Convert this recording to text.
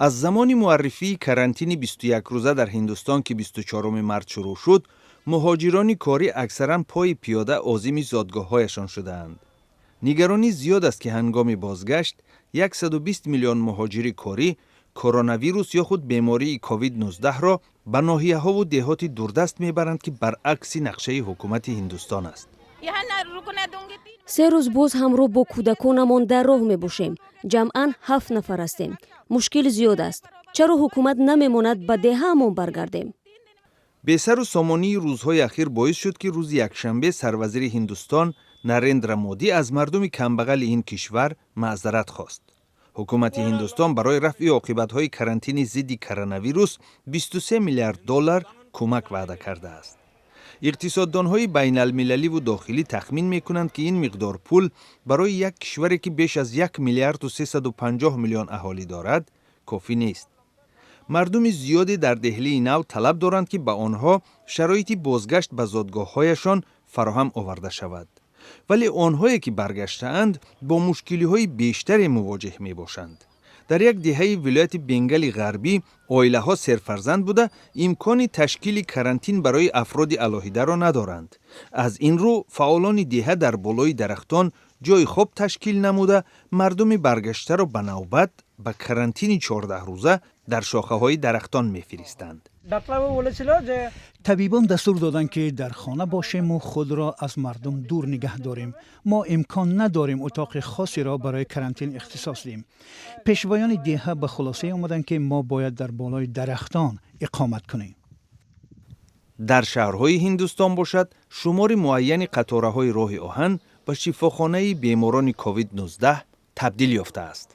Аз замони муаррифии карантини 21-рӯза дар Ҳиндустон, ки 24 март шурӯъ шуд, муҳоҷирони корӣ аксаран пои пиёда озими зодгоҳҳояшон шудаанд. Нигаронӣ зиёд аст, ки ҳангоми бозгашт 120 миллион муҳоҷири корӣ коронавирус ё худ бемории COVID-19-ро ба ноҳияҳову деҳоти дурдаст мебаранд, ки баръакси нақшаи ҳукумати Ҳиндустон аст. 3 рӯз боз ҳамроҳ бо кӯдаконамон дар роҳ мебошем. Ҷамъан ҳафт нафар ҳастем. Мушкил зиёд аст. Чаро ҳукумат намемонад ба деҳаамон баргардем? Бесару сомонии рӯзҳои ахир боис шуд, ки рӯзи якшанбе сарвазири Ҳиндустон Нарендра Модӣ аз мардуми камбағали ин кишвар маъзарат хост. Ҳукумати Ҳиндустон барои рафъи оқибатҳои карантини зидди коронавирус 23 миллиард доллар кӯмак ваъда кардааст. Иқтисоддонҳои байналмилаливу дохилӣ тахмин мекунанд, ки ин миқдор пул барои як кишваре, ки беш аз 1 миллиарду 350 миллион аҳолӣ дорад, кофӣ нест. Мардуми зиёде дар Деҳлии Нав талаб доранд, ки ба онҳо шароити бозгашт ба зодгоҳҳояшон фароҳам оварда шавад, вале онҳое ки баргаштаанд, бо мушкилиҳои бештаре мувоҷеҳ мебошанд. Дар як деҳаи вилояти Бенгали Ғарбӣ оилаҳо серфарзанд буда, имкони ташкили карантин барои афроди алоҳидаро надоранд. Аз ин рӯ фаъолони деҳа дар болои дарахтон ҷойи хоб ташкил намуда, мардуми баргаштаро ба навбат ба карантини 14-рӯза дар шохаҳои дарахтон мефиристанд. Табибон дастур доданд, ки дар хона бошему худро аз мардум дур нигаҳ дорем. Мо имкон надорем утоқи хосеро барои карантин ихтисос диҳем. Пешвоёни деҳа ба хулосае омаданд, ки мо бояд дар болои дарахтон иқомат кунем. Дар шаҳрҳои Ҳиндустон бошад, шумори муайяни қатораҳои роҳи оҳан ба шифохонаи беморони COVID-19 табдил ёфтааст.